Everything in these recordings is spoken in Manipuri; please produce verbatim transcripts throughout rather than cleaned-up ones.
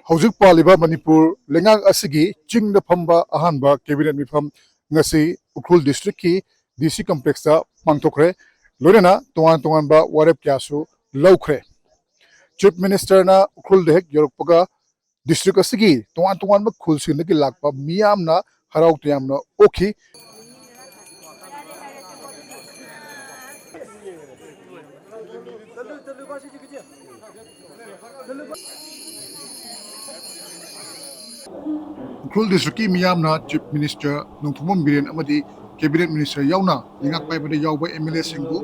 ꯍꯧꯖꯤꯛ ꯄꯥꯜꯂꯤꯕ ꯃꯅꯤꯄꯨꯔ ꯂꯩꯉꯥꯛ ꯑꯁꯤꯒꯤ ꯆꯤꯡꯗ ꯐꯝꯕ ꯑꯍꯥꯟꯕ ꯀꯦꯕꯤꯅꯦꯠ ꯃꯤꯐꯝ ꯉꯁꯤ ꯎꯈ꯭ꯔꯨꯜ ꯗꯤꯁꯇ꯭ꯔꯤꯛꯀꯤ ꯗꯤ ꯁꯤ ꯀꯝꯄ꯭ꯂꯦꯛꯁꯇ ꯄꯥꯡꯊꯣꯛꯈ꯭ꯔꯦ꯫ ꯂꯣꯏꯅꯅ ꯇꯣꯉꯥꯟ ꯇꯣꯉꯥꯟꯕ ꯋꯥꯔꯦꯞ ꯀꯌꯥꯁꯨ ꯂꯧꯈ꯭ꯔꯦ꯫ ꯆꯤꯐ ꯃꯤꯅꯤꯁꯇꯔꯅ ꯎꯈ꯭ꯔꯨꯜꯗ ꯍꯦꯛ ꯌꯧꯔꯛꯄꯒ ꯗꯤꯁꯇ꯭ꯔꯤꯛ ꯑꯁꯤꯒꯤ ꯇꯣꯉꯥꯟ ꯇꯣꯉꯥꯟꯕ ꯈꯨꯜꯁꯤꯡꯗꯒꯤ ꯂꯥꯛꯄ ꯃꯤꯌꯥꯝꯅ ꯍꯔꯥꯎ ꯇꯌꯥꯝꯅ ꯑꯣꯛꯈꯤ꯫ ꯎꯈ꯭ꯔꯨꯜ ꯗꯤꯁꯇ꯭ꯔꯤꯛꯀꯤ ꯃꯤꯌꯥꯝꯅ ꯆꯤꯐ ꯃꯤꯅꯤꯁꯇꯔ ꯅꯣꯡꯊꯣꯝꯕꯝ ꯕꯤꯔꯦꯟ ꯑꯃꯗꯤ ꯀꯦꯕꯤꯅꯦꯠ ꯃꯤꯅꯤꯁꯇꯔ ꯌꯥꯎꯅ ꯂꯩꯉꯥꯛ ꯄꯥꯏꯕꯗ ꯌꯥꯎꯕ ꯑꯦꯝ ꯑꯦꯜ ꯑꯦꯁꯤꯡꯕꯨ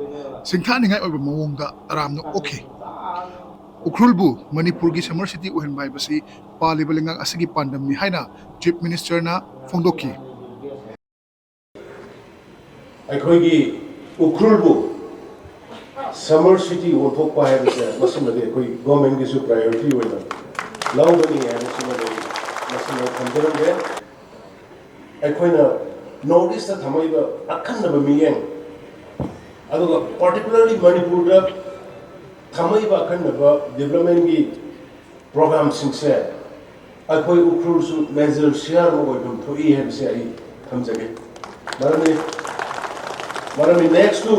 ꯁꯤꯡꯊꯥꯅꯤꯡꯉꯥꯏ ꯑꯣꯏꯕ ꯃꯑꯣꯡꯗ ꯇꯔꯥꯝꯅ ꯑꯣꯛꯈꯤ꯫ ꯎꯈ꯭ꯔꯨꯜꯕꯨ ꯃꯅꯤꯄꯨꯔꯒꯤ ꯁꯝꯃꯔ ꯁꯤꯇꯤ ꯑꯣꯏꯍꯟꯕ ꯍꯥꯏꯕꯁꯤ ꯄꯥꯜꯂꯤꯕ ꯂꯩꯉꯥꯛ ꯑꯁꯤꯒꯤ ꯄꯥꯟꯗꯝꯅꯤ ꯍꯥꯏꯅ ꯆꯤꯐ ꯃꯤꯅꯤꯁꯇꯔꯅ ꯐꯣꯡꯗꯣꯛꯈꯤ꯫ ꯑꯩꯈꯣꯏꯒꯤ ꯎꯈ꯭ꯔꯨꯜꯕꯨ ꯁꯝꯃꯔ ꯁꯤꯇꯤ ꯑꯣꯟꯊꯣꯛꯄ ꯍꯥꯏꯕꯁꯦ ꯃꯁꯤꯃꯗꯤ ꯑꯩꯈꯣꯏ ꯒꯣꯔꯃꯦꯟꯒꯤꯁꯨ ꯄ꯭ꯔꯥꯏꯌꯣꯔꯤꯇꯤ ꯑꯣꯏꯅ ꯂꯧꯒꯅꯤ ꯍꯥꯏꯕꯁꯤꯃꯗꯤ ꯃꯁꯤꯃ ꯊꯝꯖꯔꯝꯒꯦ꯫ ꯑꯩꯈꯣꯏꯅ ꯅꯣꯔꯠ ꯏꯁꯇ ꯊꯝꯃꯛꯏꯕ ꯑꯈꯟꯅꯕ ꯃꯤꯠꯌꯦꯡ, ꯑꯗꯨꯒ ꯄꯥꯔꯇꯤꯀꯨꯂꯔꯂꯤ ꯃꯅꯤꯄꯨꯔꯗ ꯊꯝꯃꯛꯏꯕ ꯑꯈꯟꯅꯕ ꯗꯤꯕ꯭ꯂꯞꯃꯦꯟꯒꯤ ꯄ꯭ꯔꯣꯒ꯭ꯔꯥꯝꯁꯤꯡꯁꯦ ꯑꯩꯈꯣꯏ ꯎꯈ꯭ꯔꯨꯜꯁꯨ ꯃꯦꯖꯔ ꯁꯤꯌꯥꯔ ꯑꯃ ꯑꯣꯏꯐꯝ ꯊꯣꯛꯏ ꯍꯥꯏꯕꯁꯦ ꯑꯩ ꯊꯝꯖꯒꯦ꯫ ꯃꯔꯝꯗꯤ, ꯃꯔꯝꯗꯤ next to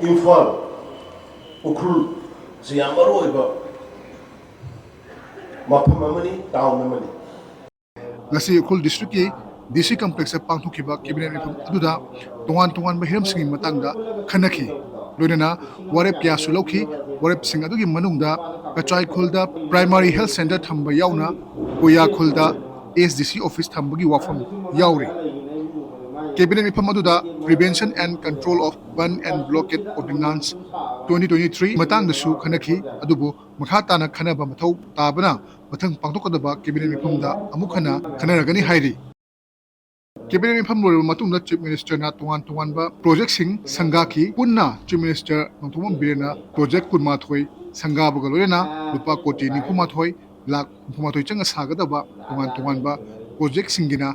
ꯏꯝꯐꯥꯜ, ꯎꯈ꯭ꯔꯨꯜꯁꯤ ꯌꯥꯝ ꯃꯔꯨ ꯑꯣꯏꯕ ꯃꯐꯝ ꯑꯃꯅꯤ, ꯇꯥꯎꯟ ꯑꯃꯅꯤ꯫ ꯉꯁꯤ ꯎꯈ꯭ꯔꯨꯜ ꯗꯤꯁꯇ꯭ꯔꯤꯛꯀꯤ ꯗꯤ ꯁꯤ ꯀꯝꯄ꯭ꯂꯦꯛꯁꯇ ꯄꯥꯡꯊꯣꯛꯈꯤꯕ ꯀꯦꯕꯤꯅꯦꯠ ꯃꯤꯐꯝ ꯑꯗꯨꯗ ꯇꯣꯉꯥꯟ ꯇꯣꯉꯥꯟꯕ ꯍꯤꯔꯝꯁꯤꯡꯒꯤ ꯃꯇꯥꯡꯗ ꯈꯟꯅꯈꯤ꯫ ꯂꯣꯏꯅꯅ ꯋꯥꯔꯦꯞ ꯀꯌꯥꯁꯨ ꯂꯧꯈꯤ꯫ ꯋꯥꯔꯦꯞꯁꯤꯡ ꯑꯗꯨꯒꯤ ꯃꯅꯨꯡꯗ ꯀꯆꯥꯏ ꯈꯨꯜꯗ ꯄ꯭ꯔꯥꯏꯃꯥꯔꯤ ꯍꯦꯜꯊ ꯁꯦꯟꯇꯔ ꯊꯝꯕ ꯌꯥꯎꯅ ꯀꯣꯌꯥ ꯈꯨꯜꯗ ꯑꯦꯁ ꯗꯤ ꯁꯤ ꯑꯣꯐꯤꯁ ꯊꯝꯕꯒꯤ ꯋꯥꯐꯝ ꯌꯥꯎꯔꯤ꯫ ꯀꯦꯕꯤꯅꯦꯠ ꯃꯤꯐꯝ ꯑꯗꯨꯗ Prevention and Control of Bandh and Blockade Ordinance twenty twenty-three ꯃꯇꯥꯡꯗꯁꯨ ꯈꯟꯅꯈꯤ꯫ ꯑꯗꯨꯕꯨ ꯃꯈꯥ ꯇꯥꯅ ꯈꯟꯅꯕ ꯃꯊꯧ ꯇꯥꯕꯅ ꯃꯊꯪ ꯄꯥꯡꯊꯣꯛꯀꯗꯕ ꯀꯦꯕꯤꯅꯦꯠ ꯃꯤꯐꯝꯗ ꯑꯃꯨꯛ ꯍꯟꯅ ꯈꯟꯅꯔꯒꯅꯤ ꯍꯥꯏꯔꯤ꯫ ꯀꯦꯕꯤꯅꯦꯠ ꯃꯤꯐꯝ ꯂꯣꯏꯔꯕ ꯃꯇꯨꯡꯗ ꯆꯤꯐ ꯃꯤꯅꯤꯁꯇꯔꯅ ꯇꯣꯉꯥꯟ ꯇꯣꯉꯥꯟꯕ ꯄ꯭ꯔꯣꯖꯦꯛꯁꯤꯡ ꯁꯪꯒꯥꯈꯤ꯫ ꯄꯨꯟꯅ ꯆꯤꯐ ꯃꯤꯅꯤꯁꯇꯔ ꯅꯣꯡꯊꯣꯝꯕꯝ ꯕꯤꯔꯦꯟꯅ ꯄ꯭ꯔꯣꯖꯦꯛ ꯀꯨꯟꯃꯥꯊꯣꯏ ꯁꯪꯒꯥꯕꯒ ꯂꯣꯏꯅꯅ ꯂꯨꯄꯥ ꯀꯣꯇꯤ ꯅꯤꯐꯨꯃꯥꯊꯣꯏ ꯂꯥꯈ ꯍꯨꯝꯐꯨꯃꯥꯊꯣꯏ ꯆꯪꯅ ꯁꯥꯒꯗꯕ ꯇꯣꯉꯥꯟ ꯇꯣꯉꯥꯟꯕ ꯄ꯭ꯔꯣꯖꯦꯛꯁꯤꯡꯒꯤꯅ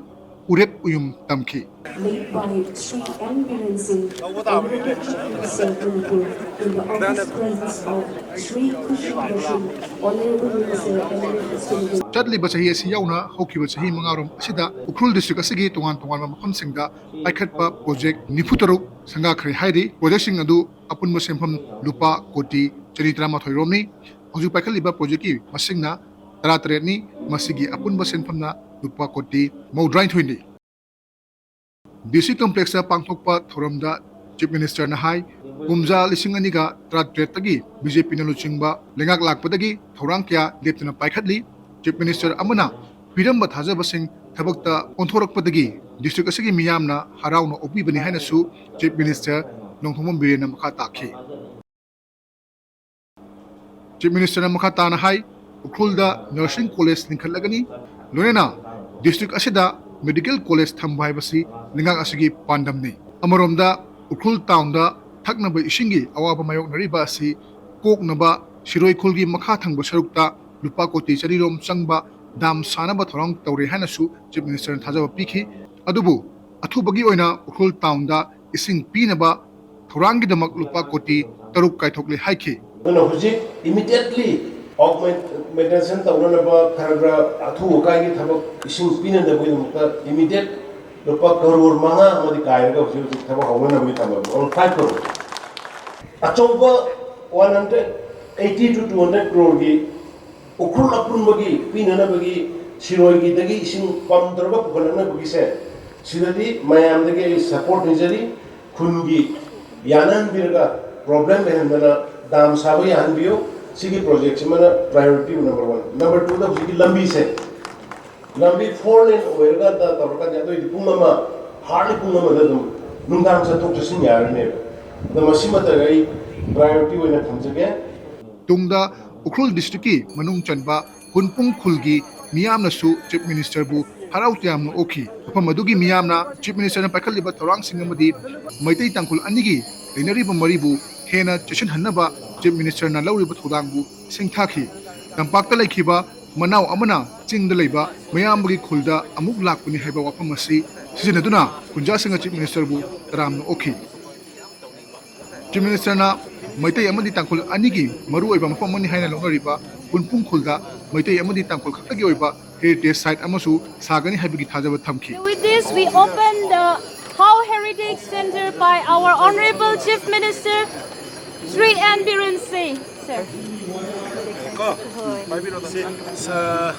ꯎꯔꯦꯞ ꯎꯌꯨꯝ ꯇꯝꯈꯤ꯫ Led by Shri N Biren Singh, Honorable Chief Minister, Manipur, in the august presence of Shri Khushi Doshi, Honorable Minister, M L A Festival. ꯆꯠꯂꯤꯕ ꯆꯍꯤ ꯑꯁꯤ ꯌꯥꯎꯅ ꯍꯧꯈꯤꯕ ꯆꯍꯤ ꯃꯉꯥꯔꯣꯝ ꯑꯁꯤꯗ ꯎꯈ꯭ꯔꯨꯜ district ꯑꯁꯤꯒꯤ ꯇꯣꯉꯥꯟ ꯇꯣꯉꯥꯟꯕ ꯃꯐꯝꯁꯤꯡꯗ ꯄꯥꯏꯈꯠꯄ project ꯅꯤꯐꯨ ꯇꯔꯨꯛ ꯁꯪꯒꯥꯈ꯭ꯔꯦ ꯍꯥꯏꯔꯤ꯫ Projectꯁꯤꯡ ꯑꯗꯨ ꯑꯄꯨꯟꯕ ꯁꯦꯟꯐꯝ ꯂꯨꯄꯥ ꯀꯣꯇꯤ ꯆꯅꯤ ꯇꯔꯥꯃꯥꯊꯣꯏ ꯔꯣꯝꯅꯤ꯫ ꯍꯧꯖꯤꯛ ꯄꯥꯏꯈꯠꯂꯤꯕ projectꯀꯤ ꯃꯁꯤꯡꯅ ꯇꯔꯥꯇꯔꯦꯠꯅꯤ꯫ ꯃꯁꯤꯒꯤ ꯑꯄꯨꯟꯕ ꯁꯦꯟꯐꯝꯅ ꯂꯨꯄꯥ ꯀꯣꯇꯤ ꯃꯧꯗ꯭ꯔꯥꯅꯤꯊꯣꯏꯅꯤ꯫ DC complexꯇ ꯄꯥꯡꯊꯣꯛꯄ ꯊꯧꯔꯝꯗ Chief Ministerꯅ ꯍꯥꯏ, ꯀꯨꯝꯖꯥ ꯂꯤꯁꯤꯡ ꯑꯅꯤꯒ ꯇꯔꯥꯇꯔꯦꯠꯇꯒꯤ BJPꯅ ꯂꯨꯆꯤꯡꯕ ꯂꯩꯉꯥꯛ ꯂꯥꯛꯄꯗꯒꯤ ꯊꯧꯔꯥꯡ ꯀꯌꯥ ꯂꯦꯞꯇꯅ ꯄꯥꯏꯈꯠꯂꯤ꯫ Chief Minister ꯑꯃꯅ ꯄꯤꯔꯝꯕ ꯊꯥꯖꯕꯁꯤꯡ ꯊꯕꯛꯇ ꯑꯣꯟꯊꯣꯔꯛꯄꯗꯒꯤ district ꯑꯁꯤꯒꯤ ꯃꯤꯌꯥꯝꯅ ꯍꯔꯥꯎꯅ ꯑꯣꯛꯄꯤꯕꯅꯤ ꯍꯥꯏꯅꯁꯨ Chief Minister ꯅꯣꯡꯊꯣꯝꯕꯝ ꯕꯤꯔꯦꯟꯅ ꯃꯈꯥ ꯇꯥꯈꯤ꯫ Chief Ministerꯅ ꯃꯈꯥ ꯇꯥꯅ ꯍꯥꯏ, ꯎꯈ꯭ꯔꯨꯜꯗ nursing college ꯂꯤꯡꯈꯠꯂꯒꯅꯤ, ꯂꯣꯏꯅꯅ district ꯑꯁꯤꯗ medical college ꯊꯝꯕ ꯍꯥꯏꯕꯁꯤ ꯂꯩꯉꯥꯛ ꯑꯁꯤꯒꯤ ꯄꯥꯟꯗꯝꯅꯤ꯫ ꯑꯃꯔꯣꯝꯗ ꯎꯈ꯭ꯔꯨꯜ townꯗ ꯊꯛꯅꯕ ꯏꯁꯤꯡꯒꯤ ꯑꯋꯥꯕ ꯃꯥꯌꯣꯛꯅꯔꯤꯕ ꯑꯁꯤ ꯀꯣꯛꯅꯕ ꯁꯤꯔꯣꯏ ꯈꯨꯜꯒꯤ ꯃꯈꯥ ꯊꯪꯕ ꯁꯔꯨꯛꯇ ꯂꯨꯄꯥ ꯀꯣꯇꯤ ꯆꯅꯤ ꯔꯣꯝ ꯆꯪꯕ dam ꯁꯥꯅꯕ ꯊꯧꯔꯥꯡ ꯇꯧꯔꯦ ꯍꯥꯏꯅꯁꯨ Chief Ministerꯅ ꯊꯥꯖꯕ ꯄꯤꯈꯤ꯫ ꯑꯗꯨꯕꯨ ꯑꯊꯨꯕꯒꯤ ꯑꯣꯏꯅ ꯎꯈ꯭ꯔꯨꯜ townꯗ ꯏꯁꯤꯡ ꯄꯤꯅꯕ ꯊꯧꯔꯥꯡꯒꯤꯗꯃꯛ ꯂꯨꯄꯥ ꯀꯣꯇꯤ ꯇꯔꯨꯛ ꯀꯥꯏꯊꯣꯛꯂꯦ ꯍꯥꯏꯈꯤ꯫ ꯑꯗꯨꯅ ꯍꯧꯖꯤꯛ immediately augmentation ꯇꯧꯅꯅꯕ ꯈꯔ ꯈꯔ ꯑꯊꯨ ꯑꯀꯥꯏꯒꯤ ꯊꯕꯛ ꯏꯁꯤꯡ ꯄꯤꯅꯅꯕꯒꯤꯗꯃꯛꯇ immediate ꯂꯨꯄꯥ ꯀꯔꯣꯔ ꯃꯉꯥ ꯑꯃꯗꯤ ꯀꯥꯏꯔꯒ ꯍꯧꯖꯤꯛ ꯍꯧꯖꯤꯛ ꯊꯕꯛ ꯍꯧꯅꯅꯕꯒꯤ ꯊꯕꯛ on five crore꯫ ꯑꯆꯧꯕ one hundred eighty to two hundred crore ꯒꯤ ꯎꯈ꯭ꯔꯨꯜ ꯑꯄꯨꯟꯕꯒꯤ ꯄꯤꯅꯅꯕꯒꯤ ꯁꯤꯔꯣꯏꯒꯤꯗꯒꯤ ꯏꯁꯤꯡ pump ꯇꯧꯔꯒ ꯄꯨꯈꯠꯂꯛꯅꯕꯒꯤꯁꯦ, ꯁꯤꯗꯗꯤ ꯃꯌꯥꯝꯗꯒꯤ ꯑꯩ support ꯅꯤꯖꯔꯤ꯫ ꯈꯨꯟꯒꯤ ꯌꯥꯅꯍꯟꯕꯤꯔꯒ problem ꯂꯩꯍꯟꯗꯅ dam ꯁꯥꯕ ꯌꯥꯍꯟꯕꯤꯌꯨ꯫ ꯁꯤꯒꯤ projectꯁꯤꯃꯅ priority number one꯫ Number twoꯗ ꯍꯧꯖꯤꯛꯀꯤ ꯂꯝꯕꯤꯁꯦ, ꯂꯝꯕꯤ four lane ꯑꯣꯏꯔꯀꯥꯟꯗ ꯇꯧꯔꯀꯥꯟꯗ ꯑꯗꯨꯑꯣꯏꯗꯤ ꯄꯨꯡ ꯑꯃ, hardly ꯄꯨꯡ ꯑꯃꯗ ꯑꯗꯨꯝ ꯅꯨꯡꯗꯥꯡ ꯆꯠꯊꯣꯛ ꯆꯠꯁꯤꯟ ꯌꯥꯔꯅꯦꯕ꯫ ꯑꯗꯣ ꯃꯁꯤꯃꯇ ꯑꯩ priority ꯑꯣꯏꯅ ꯊꯝꯖꯒꯦ꯫ ꯇꯨꯡꯗ ꯎꯈ꯭ꯔꯨꯜ districtꯀꯤ ꯃꯅꯨꯡ ꯆꯟꯕ ꯍꯨꯟꯄꯨꯡ ꯈꯨꯜꯒꯤ ꯃꯤꯌꯥꯝꯅꯁꯨ Chief Ministerꯕꯨ ꯍꯔꯥꯎ ꯇꯌꯥꯝꯅ ꯑꯣꯛꯈꯤ꯫ ꯃꯐꯝ ꯑꯗꯨꯒꯤ ꯃꯤꯌꯥꯝꯅ Chief Ministerꯅ ꯄꯥꯏꯈꯠꯂꯤꯕ ꯊꯧꯔꯥꯡꯁꯤꯡ ꯑꯃꯗꯤ ꯃꯩꯇꯩ ꯇꯥꯡꯈꯨꯜ ꯑꯅꯤꯒꯤ ꯂꯩꯅꯔꯤꯕ ꯃꯔꯤꯕꯨ ꯍꯦꯟꯅ ꯆꯦꯠꯁꯤꯟꯍꯟꯅꯕ Chief Ministerꯅ ꯂꯧꯔꯤꯕ ꯊꯧꯗꯥꯡꯕꯨ ꯁꯤꯡꯊꯥꯈꯤ꯫ ꯇꯝꯄꯥꯛꯇ ꯂꯩꯈꯤꯕ ꯃꯅꯥꯎ ꯑꯃꯅ ꯆꯤꯡꯗ ꯂꯩꯕ ꯃꯌꯥꯝꯕꯒꯤ ꯈꯨꯜꯗ ꯑꯃꯨꯛ ꯂꯥꯛꯄꯅꯤ ꯍꯥꯏꯕ ꯋꯥꯐꯝ ꯑꯁꯤ ꯁꯤꯖꯤꯟꯅꯗꯨꯅ ꯀꯨꯟꯖꯥ ꯁꯤꯡꯅ Chief Ministerꯕꯨ ꯇꯔꯥꯝꯅ ꯑꯣꯛꯈꯤ꯫ Chief Ministerꯅ ꯃꯩꯇꯩ ꯑꯃꯗꯤ ꯇꯥꯡꯈꯨꯜ ꯑꯅꯤꯒꯤ ꯃꯔꯨꯑꯣꯏꯕ ꯃꯐꯝ ꯑꯃꯅꯤ ꯍꯥꯏꯅ ꯂꯧꯅꯔꯤꯕ ꯄꯨꯟꯄꯨꯡ ꯈꯨꯜꯗ ꯃꯩꯇꯩ ꯑꯃꯗꯤ ꯇꯥꯡꯈꯨꯜ ꯈꯛꯇꯒꯤ ꯑꯣꯏꯕ heritage site ꯑꯃꯁꯨ ꯁꯥꯒꯅꯤ ꯍꯥꯏꯕꯒꯤ ꯊꯥꯖꯕ ꯊꯝꯈꯤ꯫ With this, we open the Hao Heritage Center by our Honorable Chief Minister, Shri N Biren Singh, sir. ꯀꯣ, ꯄꯥꯏꯕꯤꯔꯣ, ꯁꯤ, ꯁ-,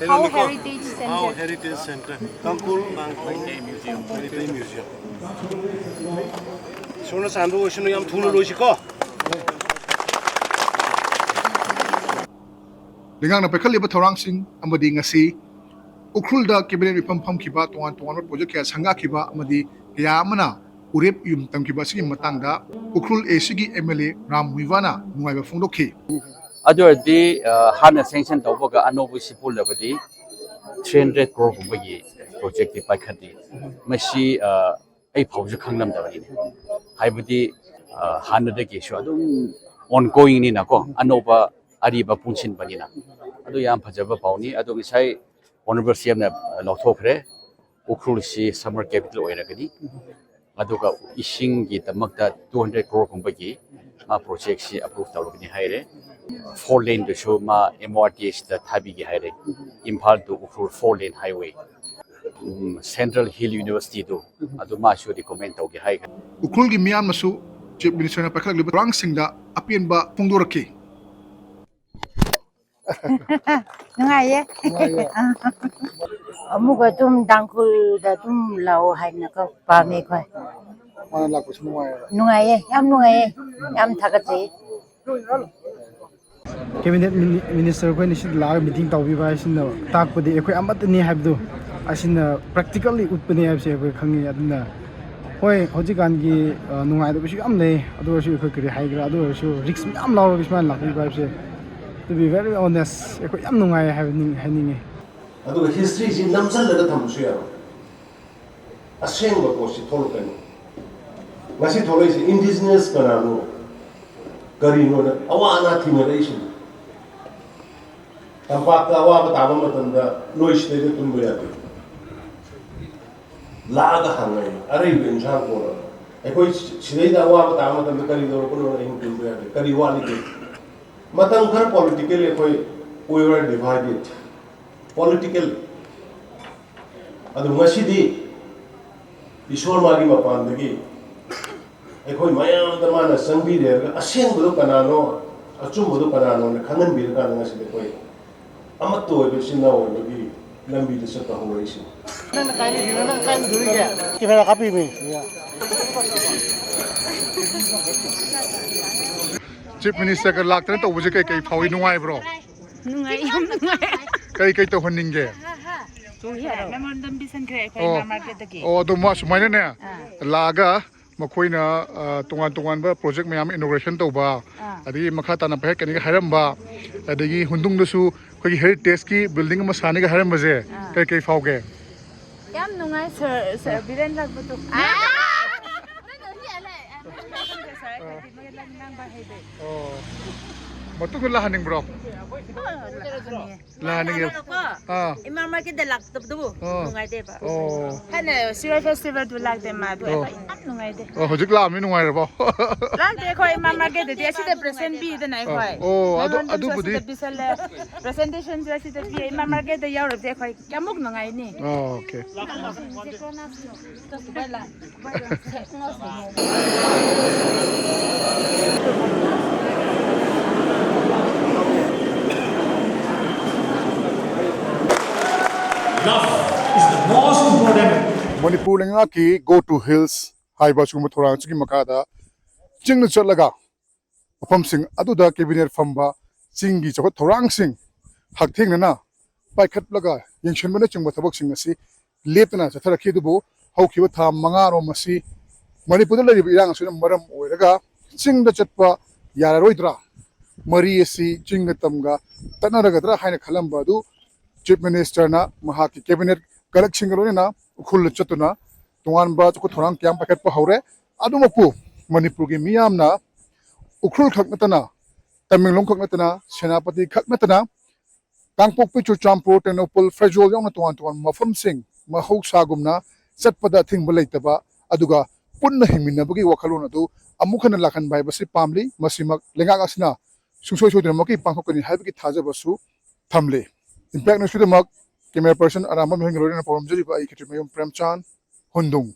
Hao ꯀꯩꯅꯣꯅꯤꯀꯣ? Heritage Center. Hao Heritage Center. ꯇꯥꯡꯈꯨꯜ, ꯇꯥꯡꯈꯨꯜ ꯃꯩꯇꯩ ꯃ꯭ꯌꯨꯖꯤꯌꯝ꯫ ꯏꯁꯣꯔꯅ ꯆꯥꯟꯕ ꯑꯣꯏꯁꯅꯨ, ꯌꯥꯝ ꯊꯨꯅ ꯂꯣꯏꯁꯤꯀꯣ꯫ ꯂꯩꯉꯥꯛꯅ ꯄꯥꯏꯈꯠꯂꯤꯕ ꯊꯧꯔꯥꯡꯁꯤꯡ ꯑꯃꯗꯤ ꯉꯁꯤ ꯎꯈ꯭ꯔꯨꯜꯗ cabinet ꯃꯤꯐꯝ ꯐꯝꯈꯤꯕ ꯇꯣꯉꯥꯟ ꯇꯣꯉꯥꯟꯕ project ꯀꯌꯥ ꯁꯪꯒꯥꯈꯤꯕ ꯑꯃꯗꯤ ꯀꯌꯥ ꯑꯃꯅ ꯎꯔꯦꯞ ꯌꯨꯝ ꯇꯝꯈꯤꯕ ꯑꯁꯤꯒꯤ ꯃꯇꯥꯡꯗ ꯎꯈ꯭ꯔꯨꯜ A C ꯒꯤ M L A ꯔꯥꯝ ꯃꯨꯏꯋꯥꯅ ꯅꯨꯡꯉꯥꯏꯕ ꯐꯣꯡꯗꯣꯛꯈꯤ꯫ ꯑꯗꯨ ꯑꯣꯏꯔꯗꯤ, ꯑ, ꯍꯥꯟꯅ sanction ꯇꯧꯕꯒ ꯑꯅꯧꯕꯁꯤ ꯄꯨꯜꯂꯕꯗꯤ three hundred crore ꯒꯨꯝꯕꯒꯤ project ꯇꯤ ꯄꯥꯏꯈꯠꯂꯤ꯫ ꯃꯁꯤ, ꯑ, ꯑꯩ ꯐꯥꯎꯁꯨ ꯈꯪꯂꯝꯗꯕꯅꯤꯅꯦ꯫ ꯍꯥꯏꯕꯗꯤ, ꯑ, ꯍꯥꯟꯅꯗꯒꯤꯁꯨ ꯑꯗꯨꯝ ongoing ꯅꯤꯅꯀꯣ, ꯑꯅꯧꯕ ꯑꯔꯤꯕ ꯄꯨꯟꯁꯤꯟꯕꯅꯤꯅ꯫ ꯑꯗꯨ ꯌꯥꯝ ꯐꯖꯕ ꯄꯥꯎꯅꯤ꯫ ꯑꯗꯣ ꯉꯁꯥꯏ Honourable C M ꯅ ꯂꯥꯎꯊꯣꯛꯈ꯭ꯔꯦ, ꯎꯈ꯭ꯔꯨꯜꯁꯤ summer capital ꯑꯣꯏꯔꯒꯅꯤ꯫ ꯑꯗꯨꯒ ꯏꯁꯤꯡꯒꯤꯗꯃꯛꯇ two hundred crore ꯒꯨꯝꯕꯒꯤ ꯃꯥ project ꯁꯤ approve ꯇꯧꯔꯒꯅꯤ ꯍꯥꯏꯔꯦ꯫ Four lane ꯗꯨꯁꯨ ꯃꯥ M O R T H ꯇ ꯊꯥꯕꯤꯒꯦ ꯍꯥꯏꯔꯦ꯫ Imphal to Ukhrul four lane highway꯫ Um, Central Hill University ꯗꯨ ꯑꯗꯨ ꯃꯥꯁꯨ recommend ꯇꯧꯒꯦ ꯍꯥꯏꯈ꯭ꯔꯦ꯫ ꯎꯈ꯭ꯔꯨꯜꯒꯤ ꯃꯤꯌꯥꯝꯅꯁꯨ Chief Minister ꯅ ꯄꯥꯏꯈꯠꯂꯛꯂꯤꯕ ꯊꯧꯔꯥꯡꯁꯤꯡꯗ ꯑꯄꯦꯟꯕ ꯐꯣꯡꯗꯣꯔꯛꯈꯤ꯫ ꯅꯨꯡꯉꯥꯏꯌꯦ꯫ ꯅꯨꯡꯉꯥꯏꯌꯦ꯫ ꯑꯃꯨꯛꯀ ꯑꯗꯨꯝ ꯇꯥꯡꯈꯨꯜꯗ ꯑꯗꯨꯝ ꯂꯥꯛꯑꯣ ꯍꯥꯏꯅ ꯀꯣ ꯄꯥꯝꯃꯦ ꯑꯩꯈꯣꯏ꯫ ꯃꯥꯅ ꯂꯥꯛꯄꯁꯨ ꯅꯨꯡꯉꯥꯏꯌꯦꯕ꯫ ꯅꯨꯡꯉꯥꯏꯌꯦ, ꯌꯥꯝ ꯅꯨꯡꯉꯥꯏꯌꯦ꯫ ꯌꯥꯝ ꯊꯥꯒꯠꯆꯩ꯫ Cabinet ꯃꯤꯅꯤ-, Minister ꯈꯣꯏꯅ ꯁꯤꯗ ꯂꯥꯛꯑꯒ meeting ꯇꯧꯕꯤꯕ ꯍꯥꯏꯁꯤꯅ ꯇꯥꯛꯄꯗꯤ ꯑꯩꯈꯣꯏ ꯑꯃꯠꯇꯅꯤ ꯍꯥꯏꯕꯗꯨ ꯑꯁꯤꯅ practically ꯎꯠꯄꯅꯤ ꯍꯥꯏꯕꯁꯦ ꯑꯩꯈꯣꯏ ꯈꯪꯉꯤ꯫ ꯑꯗꯨꯅ ꯍꯣꯏ, ꯍꯧꯖꯤꯛꯀꯥꯟꯒꯤ, ꯑ, ꯅꯨꯡꯉꯥꯏꯇꯕꯁꯨ ꯌꯥꯝ ꯂꯩ꯫ ꯑꯗꯨ ꯑꯣꯏꯔꯁꯨ ꯑꯩꯈꯣꯏ ꯀꯔꯤ ꯍꯥꯏꯒꯦꯔꯥ? ꯑꯗꯨ ꯑꯣꯏꯔꯁꯨ risk ꯃꯌꯥꯝ ꯂꯧꯔꯒ ꯁꯨꯃꯥꯏꯅ ꯂꯥꯛꯄꯤꯕ ꯍꯥꯏꯕꯁꯦ, to be very honest, ꯑꯩꯈꯣꯏ ꯌꯥꯝ ꯅꯨꯡꯉꯥꯏ ꯍꯥꯏꯕ ꯅꯤꯡ-, ꯍꯥꯏꯅꯤꯡꯉꯤ꯫ ꯑꯗꯨꯒ history ꯁꯤ ꯅꯝꯁꯤꯜꯂꯒ ꯊꯝꯕꯁꯨ ꯌꯥꯔꯣꯏ꯫ ꯑꯁꯦꯡꯕ ꯄꯣꯠꯁꯤ ꯊꯣꯛꯂꯛꯀꯅꯤ꯫ ꯉꯁꯤ ꯊꯣꯛꯂꯛꯏꯁꯤ indigenous ꯀꯅꯥꯅꯣ, ꯀꯔꯤꯅꯣꯅ ꯑꯋꯥ ꯑꯅꯥ ꯊꯤꯅꯔꯛꯏꯁꯤꯅꯤ꯫ ꯇꯝꯄꯥꯛꯇ ꯑꯋꯥꯕ ꯇꯥꯕ ꯃꯇꯝꯗ ꯅꯣꯏ ꯁꯤꯗꯩꯗ ꯇꯨꯝꯕ ꯌꯥꯗꯦ꯫ ꯂꯥꯛꯑꯒ ꯍꯪꯉꯛꯏ, "ꯑꯔꯩꯕ ꯏꯟꯁꯥꯡ ꯄꯣꯔꯛꯑꯣ"꯫ ꯑꯩꯈꯣꯏ ꯁꯤꯗꯩꯗ ꯑꯋꯥꯕ ꯇꯥꯕ ꯃꯇꯝꯗ ꯀꯔꯤ ꯇꯧꯔꯛꯄꯅꯣ ꯑꯩꯅ ꯇꯨꯝꯕ ꯌꯥꯗꯦ꯫ ꯀꯔꯤ ꯋꯥꯠꯂꯤꯒꯦ? ꯃꯇꯝ ꯈꯔ politically ꯑꯩꯈꯣꯏ we were divided꯫ Political꯫ ꯑꯗꯨ ꯉꯁꯤꯗꯤ ꯏꯁꯣꯔ ꯃꯥꯒꯤ ꯃꯄꯥꯟꯗꯒꯤ ꯑꯩꯈꯣꯏ ꯃꯌꯥꯝꯗ ꯃꯥꯅ ꯆꯪꯕꯤꯔꯦ ꯍꯥꯏꯔꯒ ꯑꯁꯦꯡꯕꯗꯣ ꯀꯅꯥꯅꯣ, ꯑꯆꯨꯝꯕꯗꯣ ꯀꯅꯥꯅꯣꯅ ꯈꯪꯍꯟꯕꯤꯔꯀꯥꯟꯗ ꯉꯁꯤꯗꯤ ꯑꯩꯈꯣꯏ ꯑꯃꯠꯇ ꯑꯣꯏꯕ ꯏꯆꯤꯟ ꯏꯅꯥꯎ ꯑꯣꯏꯕꯒꯤ ꯂꯝꯕꯤꯗ ꯆꯠꯄ ꯍꯧꯔꯛꯏꯁꯤꯅꯤ꯫ ꯅꯪꯅ ꯀꯥꯏꯗ ꯍꯤꯡꯉꯤꯅꯣ? ꯅꯪ ꯀꯥꯏꯗ ꯍꯤꯡꯉꯤꯒꯦ? ꯀꯦꯃꯦꯔꯥ ꯀꯥꯞꯄꯤꯃꯤ꯫ ꯆꯤꯐ ꯃꯤꯅꯤꯁꯇꯔꯒ ꯂꯥꯛꯇꯅ ꯇꯧꯕꯁꯦ ꯀꯩ ꯀꯩ ꯐꯥꯎꯏ? ꯅꯨꯡꯉꯥꯏꯕ꯭ꯔꯣ? ꯅꯨꯡꯉꯥꯏ, ꯌꯥꯝ ꯅꯨꯡꯉꯥꯏ꯫ ꯀꯩ ꯀꯩ ꯇꯧꯍꯟꯅꯤꯡꯒꯦ? ꯃꯦꯃꯣꯔꯦꯟꯗꯝ ꯄꯤꯁꯟꯈ꯭ꯔꯦ ꯑꯩꯈꯣꯏ ꯑꯣ꯫ ꯏꯃꯥ ꯃꯥꯔꯀꯦꯠꯇꯒꯤ꯫ ꯑꯣ, ꯑꯗꯣ ꯃꯥ ꯁꯨꯃꯥꯏꯅꯅꯦ, ꯑꯥ꯫ ꯂꯥꯛꯑꯒ ꯃꯈꯣꯏꯅ, ꯑ, ꯇꯣꯉꯥꯟ ꯇꯣꯉꯥꯟꯕ ꯄ꯭ꯔꯣꯖꯦꯛ ꯃꯌꯥꯝ ꯏꯅꯣꯒ꯭ꯔꯦꯁꯟ ꯇꯧꯕ, ꯑꯥ꯫ ꯑꯗꯒꯤ ꯃꯈꯥ ꯇꯥꯅ ꯄꯥꯏꯈꯠꯀꯅꯤꯒ ꯍꯥꯏꯔꯝꯕ, ꯑꯗꯒꯤ ꯍꯨꯟꯗꯨꯡꯗꯁꯨ ꯑꯩꯈꯣꯏꯒꯤ ꯍꯦꯔꯤꯇꯦꯖꯀꯤ ꯕꯤꯜꯗꯤꯡ ꯑꯃ ꯁꯥꯅꯤꯒ ꯍꯥꯏꯔꯝꯕꯁꯦ, ꯑꯥ꯫ ꯀꯩ ꯀꯩ ꯐꯥꯎꯒꯦ? ꯌꯥꯝ ꯅꯨꯡꯉꯥꯏ, ꯁꯔ, ꯁꯔ ꯕꯤꯔꯦꯟ ꯂꯥꯛꯄꯗꯣ꯫ ꯑꯥ! ꯁꯔ, ꯑꯩꯈꯣꯏꯗꯤ ꯃꯣꯏ ꯂꯝ ꯉꯥꯡꯕ ꯍꯩꯇꯦ꯫ ꯑꯣ꯫ ꯃꯇꯨꯡꯗ ꯂꯥꯛꯍꯟꯅꯤꯡꯕ꯭ꯔꯣ? ꯑꯥ, ꯂꯥꯛꯍꯟꯅꯤꯡꯉꯦ꯫ ꯂꯥꯛꯍꯟꯅꯤꯡꯉꯦ꯫ ꯀꯣ, ꯑꯥ꯫ ꯏꯃꯥ ꯃꯥꯔꯀꯦꯠꯇ ꯂꯥꯛꯇꯕꯗꯨꯕꯨ ꯑꯥ꯫ ꯅꯨꯡꯉꯥꯏꯇꯦꯕ꯫ ꯑꯣ꯫ ꯍꯥꯟꯅ ꯁꯤꯔꯣꯏ ꯐꯦꯁꯇꯤꯚꯦꯜꯗꯨ ꯂꯥꯛꯇꯦ ꯃꯥꯗꯣ꯫ ꯑꯣ꯫ ꯑꯩꯈꯣꯏ ꯌꯥꯝ ꯅꯨꯡꯉꯥꯏꯇꯦ꯫ ꯑꯣ, ꯍꯧꯖꯤꯛ ꯂꯥꯛꯑꯝꯃꯤ ꯅꯨꯡꯉꯥꯏꯔꯕꯣ? ꯂꯥꯛꯇꯦ, ꯑꯩꯈꯣꯏ ꯏꯃꯥ ꯃꯥꯔꯀꯦꯠꯇꯗꯤ ꯑꯁꯤꯗ ꯄ꯭ꯔꯦꯖꯦꯟ ꯄꯤꯗꯅ ꯑꯣ꯫ ꯑꯩꯈꯣꯏ꯫ ꯑꯣ, ꯑꯗꯨ, ꯃꯦꯃꯣꯔꯦꯟꯗꯝꯁꯨ ꯑꯗꯨꯕꯨꯗꯤ꯫ ꯑꯁꯤꯗ ꯄꯤꯁꯜꯂꯦ, ꯄ꯭ꯔꯦꯖꯦꯟꯇꯦꯁꯟꯁꯨ ꯑꯁꯤꯗ ꯄꯤꯌꯦ꯫ ꯏꯃꯥ ꯃꯥꯔꯀꯦꯠꯇ ꯌꯥꯎꯔꯗꯤ ꯑꯩꯈꯣꯏ ꯀꯌꯥꯃꯨꯛ ꯅꯨꯡꯉꯥꯏꯅꯤ? ꯑꯣ, okay. Love is the most important. Manipur ꯂꯩꯉꯥꯛꯀꯤ Go to Hills ꯍꯥꯏꯕ ꯑꯁꯤꯒꯨꯝꯕ ꯊꯧꯔꯥꯡ ꯑꯁꯤꯒꯤ ꯃꯈꯥꯗ ꯆꯤꯡꯗ ꯆꯠꯂꯒ ꯃꯐꯝꯁꯤꯡ ꯑꯗꯨꯗ ꯀꯦꯕꯤꯅꯦꯠ ꯐꯝꯕ, ꯆꯤꯡꯒꯤ ꯆꯥꯎꯈꯠ ꯊꯧꯔꯥꯡꯁꯤꯡ ꯍꯛꯊꯦꯡꯅꯅ ꯄꯥꯏꯈꯠꯂꯒ ꯌꯦꯡꯁꯤꯟꯕꯅꯆꯤꯡꯕ ꯊꯕꯛꯁꯤꯡ ꯑꯁꯤ ꯂꯦꯞꯇꯅ ꯆꯠꯊꯔꯛꯈꯤ꯫ ꯑꯗꯨꯕꯨ ꯍꯧꯈꯤꯕ ꯊꯥ ꯃꯉꯥꯔꯣꯝ ꯑꯁꯤ ꯃꯅꯤꯄꯨꯔꯗ ꯂꯩꯔꯤꯕ ꯏꯔꯥꯡ ꯑꯁꯤꯅ ꯃꯔꯝ ꯑꯣꯏꯔꯒ ꯆꯤꯡꯗ ꯆꯠꯄ ꯌꯥꯔꯔꯣꯏꯗ꯭ꯔꯥ, ꯃꯔꯤ ꯑꯁꯤ ꯆꯤꯡꯒ ꯇꯝꯒ ꯇꯠꯅꯔꯒꯗ꯭ꯔꯥ ꯍꯥꯏꯅ ꯈꯜꯂꯝꯕ ꯑꯗꯨ ꯆꯤꯐ ꯃꯤꯅꯤꯁꯇꯔꯅ ꯃꯍꯥꯛꯀꯤ ꯀꯦꯕꯤꯅꯦꯠ ꯀꯂꯔꯛꯁꯤꯡꯒ ꯂꯣꯏꯅꯅ ꯎꯈ꯭ꯔꯨꯜꯗ ꯆꯠꯇꯨꯅ ꯇꯣꯉꯥꯟꯕ ꯆꯥꯎꯈꯠ ꯊꯧꯔꯥꯡ ꯀꯌꯥ ꯑꯃ ꯄꯥꯏꯈꯠꯄ ꯍꯧꯔꯦ꯫ ꯑꯗꯨꯃꯛꯄꯨ ꯃꯅꯤꯄꯨꯔꯒꯤ ꯃꯤꯌꯥꯝꯅ ꯎꯈ꯭ꯔꯨꯜ ꯈꯛ ꯅꯠꯇꯅ, ꯇꯃꯦꯡꯂꯣꯡ ꯈꯛ ꯅꯠꯇꯅ, ꯁꯦꯅꯥꯄꯇꯤ ꯈꯛ ꯅꯠꯇꯅ, ꯀꯥꯡꯄꯣꯛꯄꯤ, ꯆꯨꯔꯆꯥꯟꯄꯨꯔ, ꯇꯦꯡꯅꯧꯄꯜ, ꯐꯦꯔꯖꯣꯜ ꯌꯥꯎꯅ ꯇꯣꯉꯥꯟ ꯇꯣꯉꯥꯟꯕ ꯃꯐꯝꯁꯤꯡ ꯃꯍꯧꯁꯥꯒꯨꯝꯅ ꯆꯠꯄꯗ ꯑꯊꯤꯡꯕ ꯂꯩꯇꯕ, ꯑꯗꯨꯒ ꯄꯨꯟꯅ ꯍꯤꯡꯃꯤꯟꯅꯕꯒꯤ ꯋꯥꯈꯜꯂꯣꯟ ꯑꯗꯨ ꯑꯃꯨꯛ ꯍꯟꯅ ꯂꯥꯛꯍꯟꯕ ꯍꯥꯏꯕꯁꯤ ꯄꯥꯝꯂꯤ꯫ ꯃꯁꯤꯃꯛ ꯂꯩꯉꯥꯛ ꯑꯁꯤꯅ ꯁꯨꯡꯁꯣꯏ ꯁꯣꯏꯗꯅꯃꯛꯀꯤ ꯄꯥꯡꯊꯣꯛꯀꯅꯤ ꯍꯥꯏꯕꯒꯤ ꯊꯥꯖꯕꯁꯨ ꯊꯝꯂꯤ꯫ Impact Newsꯀꯤꯗꯃꯛ camera person ꯑꯔꯥꯝꯕꯝ ꯃꯤꯍꯣꯟꯒ ꯂꯣꯏꯅꯅ ꯄꯥꯎꯗꯝꯖꯔꯤꯕ ꯑꯩ ꯈꯦꯇ꯭ꯔꯤꯃꯌꯨꯝ ꯄ꯭ꯔꯦꯝꯆꯥꯟ, ꯍꯨꯟꯗꯨꯡ꯫